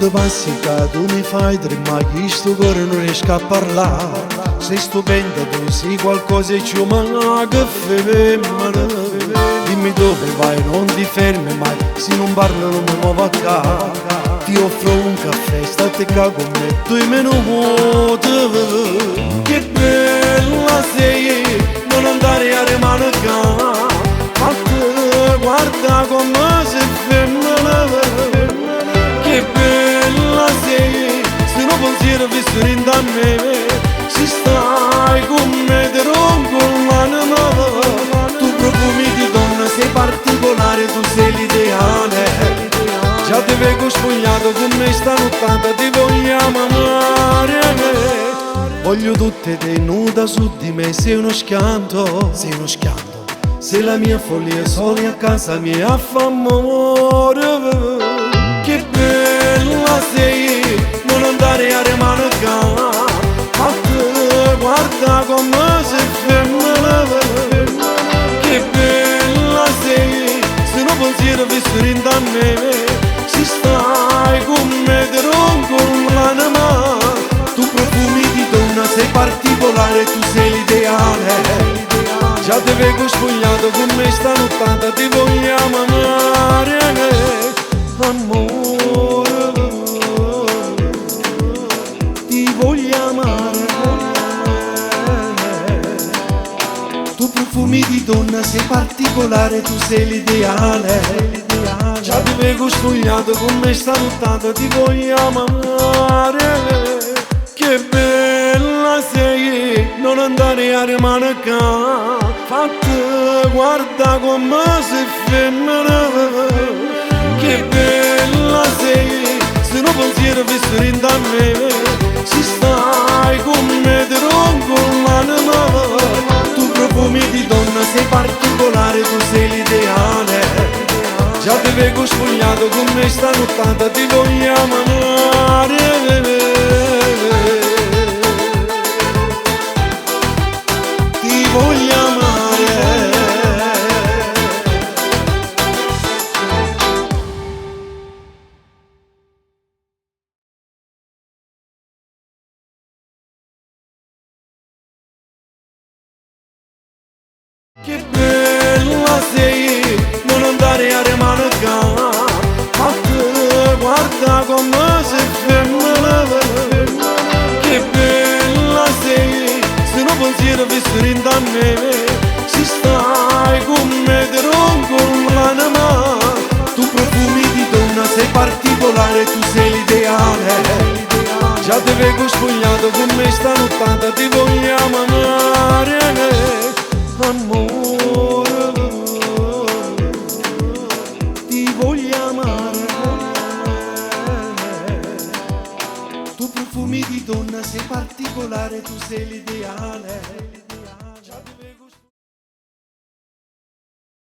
Quando passi che tu mi fai tremare, questo cuore non riesco a parlare. Sei stupenda, tu sei qualcosa e ci manca femmina. Dimmi dove vai, non ti fermi mai, se non parlo non mi muovo a qua. Ti offro un caffè, state qua con me, 2 minuti. Che bella sei, non andare a rimanere qua. Fatti guarda come sei femmina. Che bella sei, se non pensiero visto in da me. Se stai con me ti rompo l'anima. Tu profumi di donna, sei particolare, tu sei l'ideale. Già ti vedo spogliato con me stanottata, ti vogliamo amare. Voglio tutte te nuda su di me, sei uno schianto, sei uno schianto. Sei la mia follia, soli a casa mia a fa amore. Che bella sei, non andare a rimanere qua. Fatti guarda come sei femmina. Che bella sei, se non pensiero visto in da me. Se stai con me ti rompo l'anima. Tu profumi di donna, sei particolare, tu sei l'ideale. Già ti vedo spogliato con me stanottata, ti vogliamo amare. Amore, ti voglio amare. Tu profumi di donna, sei particolare, tu sei l'ideale. Già ti vedo spogliato con me stanottata, ti vogliamo amare. Che bella sei, non andare a rimanere qua. Fatti guarda come sei femmina. Che bella sei, se non pensiero visto in da me. Se stai con me ti rompo l'anima. Tu profumi di donna, sei particolare, tu sei l'ideale. Già ti vedo spogliato con me stanottata, ti vogliamo amare. Ti voglio amare. Che bella sei, non andare a rimanere qua. Fatti guarda come sei femmina. Che bella sei, se non pensiero visto in da me. Se stai con me ti rompo l'anima. Tu profumi di donna, sei particolare, tu sei l'ideale. Già ti vedo spogliato con me stanottata, ti vogliamo amare. Amore, ti voglio amare. Tu profumi di donna, sei particolare, tu sei l'ideale.